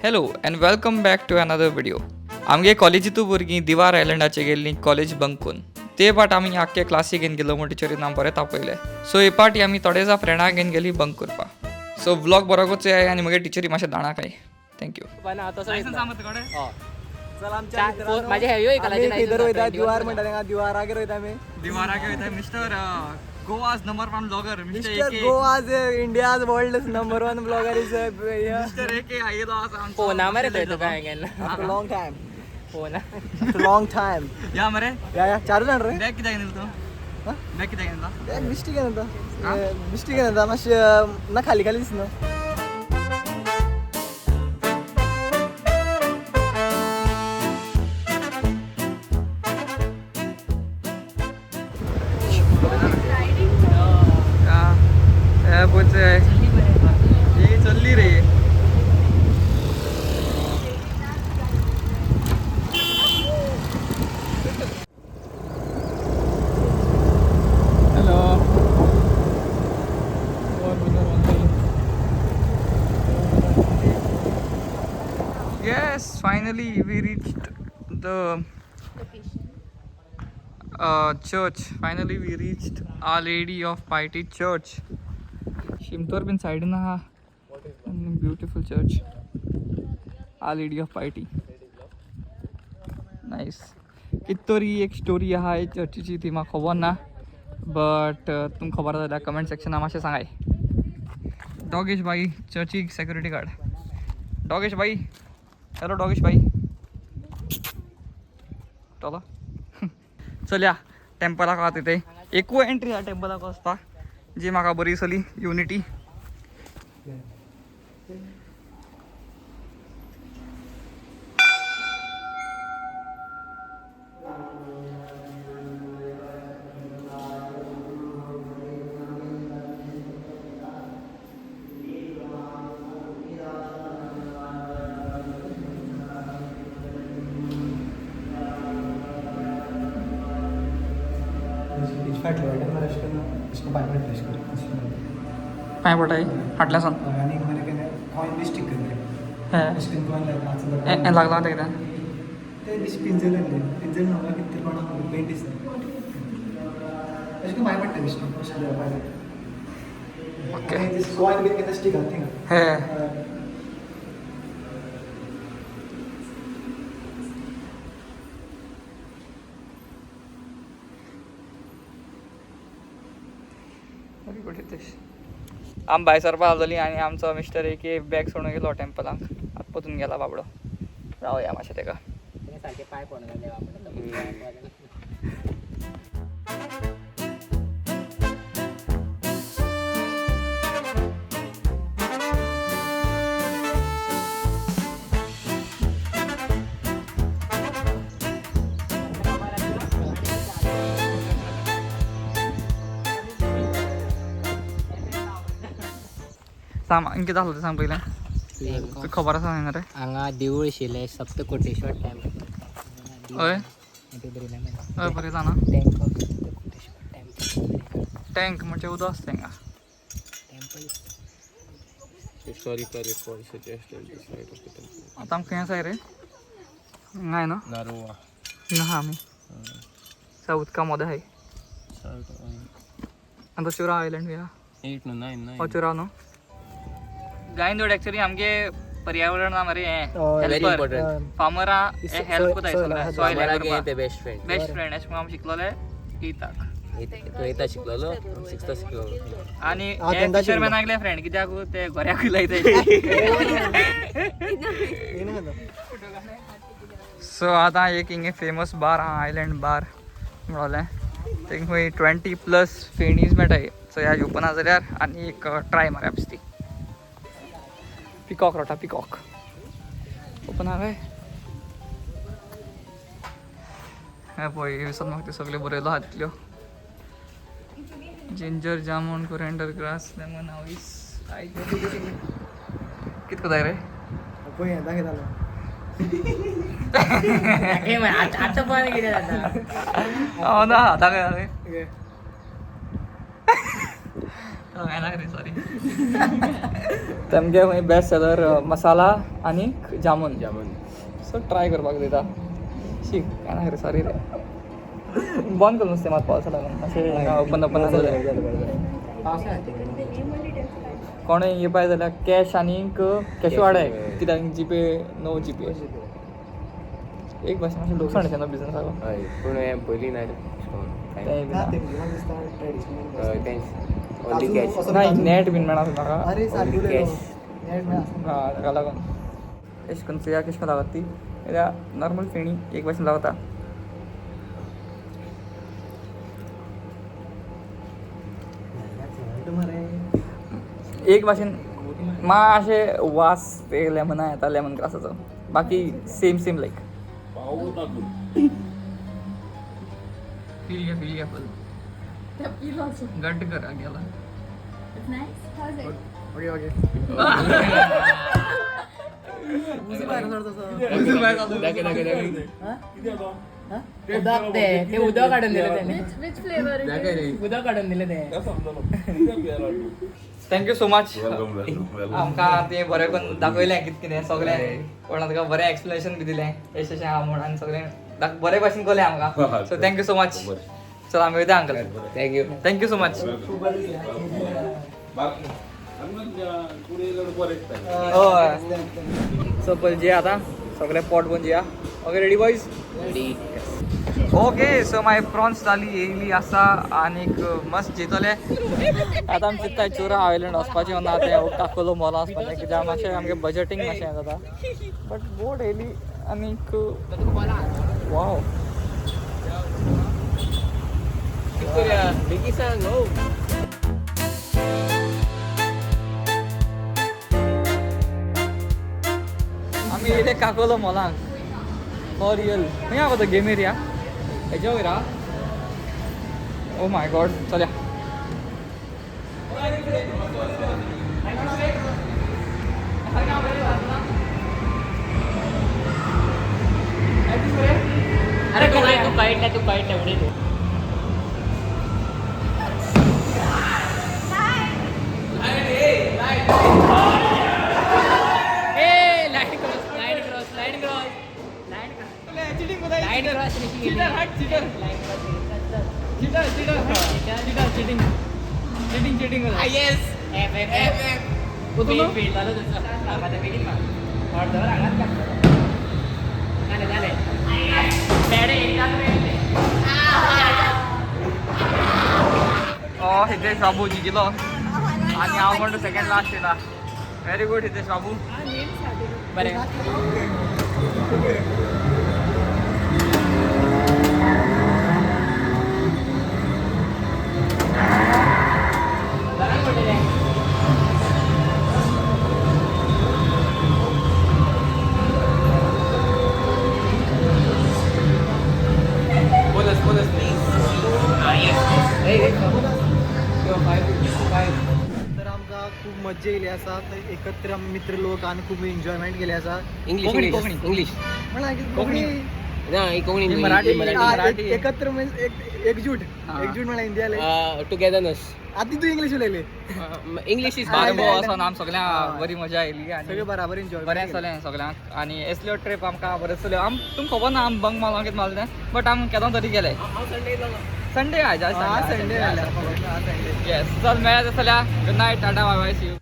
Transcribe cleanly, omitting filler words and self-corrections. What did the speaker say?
Hello and welcome back to another video. आमगे कॉलेजीतू भुरगीं दिवार आयलंडाचेर गेल्लीं कॉलेज बंक करून. ते पाट आमी आख्खे क्लासीक घेवन गेलो म्हूण टिचरीन आम बरें तापयलें. सो हे पाटी आमी थोडे जा फ्रेंडां घेवन गेली बंक करपाक. सो व्लॉग बरो चोयाय आनी मगीर टिचरी मातशें दाणा खाय. Thank you. चल आमच्या मित्रांनो, माझे heavy vehicle आम्ही आचे license खंयतर वयता आसा, दिवार म्हणटा तांकां दिवारागेर वयता आमी. दिवारागे वयता mister Goa's number one vlogger mister mister Goa's India's world number one blogger is mister A K आयलो आसा आमचो. फोना मरे थंय तुका हांवें केन्ना आफ्टर लॉंग टायम, फोना आफ्टर लॉंग टायम. या मरे या या चार जाण रे. बॅग कित्याक घेवन येयला तूं? हा? बॅग कित्याक घेवन येयला? मिस्टेक येता, मिस्टेक येता मातशें ना, खाली खाली दिसना. हा, पोचे ही चल्ली रे. Hello. Yes, finally we reached the church. Finally we reached Our Lady of Piety Church. Shimtor bin side na ha. Beautiful church. Our Lady of Piety. Nice. कित तरी एक स्टोरी आहा हे चर्चीची, ती म्हाका खबर ना, बट तुमकां खबर आसा जाल्यार कमेंट सेक्शना मातशें सांगाय. डॉगेश भाई चर्ची सेक्युरिटी गार्ड. डॉगेश भाई, हॅलो डॉगेश भाई. चलो चल या टेम्पलाक वता. तिथे एकूय एंट्री आहा टेम्पलाक वचपाक जी म्हाका बरी दिसली, युनिटी. फाटल्या वाटेन मरे अशें करून अशें करून पांय पडटा अशें करून अशें करून. पांय पडटाय फाटल्या सावन. हय, आनी मरे केन्ना कॉयन बी स्टीक करता. हे अशें करून कॉयन लायता. हें लागलां तें कितें? ते बेश्टें पिंजर लागलें, पिंजर न्हू, कितें तरी कोणाक पेंट दिसता. अशें करून पांय पडटा बेश्टें अशें करून पांय पडटा. ओके. आनी कॉयन बीन केन्ना स्टीक आसा थिंगा. हे हय. Very good Hitesh. आम भायर सरपा आसलेली आनी आमचो मिस्टर एक बॅग सोडून गेलो टेम्पलाक. आतां परतून गेला बाबडो. रावया मातशें तेका. सारखे पांय पडून जाले बाबडो. सांग कितें जालें तें सांग पयलें. तुका खबर आसा न्ही रे? हांगा देवूळ आशिल्लें सप्तकोटेश्वर टेम्पल. हय हय, बरयलां ना. Tank of Saptakoteshwar temple. Tank म्हणजे उदक आसता हिंगा. Temple. Historical records suggested the site of the temple. आतां आम खंय आसाय रे? हिंगा न्हू? Narova. हिंगा आहा आमी सा उदका मोदें आहाय. आनी तो चुरा आयलंड बी आहा. 8 no 9 9. हो चुरा न्हू गायन जोड. एक्चुअली आमगे पर्यावरणा मरे हें हय. Very helper. important. फार्मरां हे हेल्प कोताय सगळ्या सॉयल हें Farmer करपाक. ते बेस्ट फ्रेंड. बेस्ट फ्रेंड अशें म्हणून आमी शिकलोले एताक. तूं एता शिकलोलो, सिक्स्था शिकलोलो. आनी हांव हे तेन्ना फिशरमॅनागले फ्रेंड कित्याक ते गोऱ्याकूय लायताय. येयना खाता. सो आतां एक हिंगे फेमस बार आहा, आयलंड बार म्हणलें. थिंग खंय 20+ फेणीज मेळटाय. सो ह्या येवपा ना जाल्यार आनी एक ट्राय मारया बेश्टी. पिकॉक रोटा, पिकॉक ओपन आहा काय? हें पळय, दिसत म्हाका ते सगळें बरयलो आहा तितल्यो. Ginger, jamun, coriander grass, lemon, ice. कित कोताय रे? पळय दाखयतालो. आतां पळय कितें जाता. हांव ना दाखय दाखय. ओके. काय सॉरी. तेमगे खंय बेस्ट सेलर मसाला आनी जामून. जामून. सो ट्राय करपाक दिता. शी, काय ना रे, सॉरी रे. बंद कर नुस्तें मात पावसा लागून मातशें ओपन ओपन जालें. कोणूय येवपाय जाल्यार कॅश आनीक कॅशू हाडाय, कित्याक जीपे नो जीपे. एक भाशेन मातशें लुकसाण अशें न्हू बिजनसाक. हय, पूण हें पयलीं ना तेंय बी ना. ना. तेमगे म्हाका दिसता ट्रेडिशनल. हय, तेंच ओन्ली कॅश. ना, नेट बीन मेळना म्हाका. अरे, सारकें Only उलयलो. cash. नेट मेळना. हा, ताका लागून एश करून चोया कशें करून लागता ती. जाल्यार नॉर्मल फेणी एक भाशेन लागता. एक भाशेन मातशें वास ते लेमना येता, लेमन ग्रासाचो. बाकी सेम सेम लायक. फील घे, फील घे फुल. घट कर गेला. ओके ओके, दाखय दाखय दाखय. उदक ते ते उदक काडून दिलें त्याने. Which flavor it दाखय is? रे. उदक काडून दिलें ते. Thank you so much. Welcome, welcome, welcome. आमकां तें बरें करून दाखयलें कितें कितें सगळें. कोणा तुका बरें एक्सप्लेनेशन बी दिलें अशें अशें आहा म्हूण, आनी सगळें बरे भाशेन कोलें आमकां. So thank you so much. चल, आमी वयता uncle. Thank you. Thank you so much. हय, सो पयलीं जेया आतां सगळें पोट भरून जेया. Okay, ready boys? Ready. Okay, so मागीर प्रॉन्स थाली येयली आसा आनीक मस्त जेतले. आतां आमी चिंत्ताय चोरा आयलंड वचपाचें ना तें काकोलो मॉलां वचपाचें, कित्याक मातशें आमगें बजटींग मातशें हें जाता. बट बोट येयली आनीक वाव. बेगीन सांग हो. आमी येयले काकोलो मॉलांक फॉर रियल. खंय आहा गो तो गेम एरिया? हेज्या वयर आहा. ओ my God, चलया. अरे तू काय, तू कळटा, तू कळटा उडय तूं. ए, line cross, line cross, line cross, line cross, line cross. Cheater, हट, cheater. Cheater, cheater, cheater, cheating. Cheating, cheating. Yes. F F F. उतरलो? फील जालो तुजो. आता बेगीन मार. अर्दवर हांगाच काडटलो. जालें जालें. पेडे एकदाच मेळ्ळे. ओ हितेश बाबू जिखलो आनी हांव म्हणटा सेकंड लास्ट येता. व्हेरी गुड हितेश बाबू. बरें. घरान पडलेलें. Bonus bonus please. Ah yes. Hey. तर आमकां खूब मज्जा येयली आसा. तर एकत्र आमी मित्र लोक आनी खूब एन्जॉयमेंट केली आसा. English. Konkani, English. Konkani. English. म्हणल्यार कोंकणी. ना, ही कोंकणी ही न्हय, मराठी, ही मराठी. मराठी. एकत्र मीन्स एकजूट. हा. एकजूट म्हणल्यार हिंदी आले. टुगेदरनेस. आतां तूं इंग्लीश उलयली. इंग्लिश is बारबो वचोन आम सगळ्यांक बरी मजा येयली आनी सगळे बराबर एन्जॉय. बरें आसलें सगळ्यांक. आनी असल्यो ट्रीप आमकां बऱ्यो आसल्यो. आम तुमकां खबर ना आम बंग मारलो कितें मारलें तें, बट आम केदो तरी गेले. संडे आयज. Sunday Sunday. येस, चल मेळ्या जाल्यार. Good night, tata, bye bye, see you.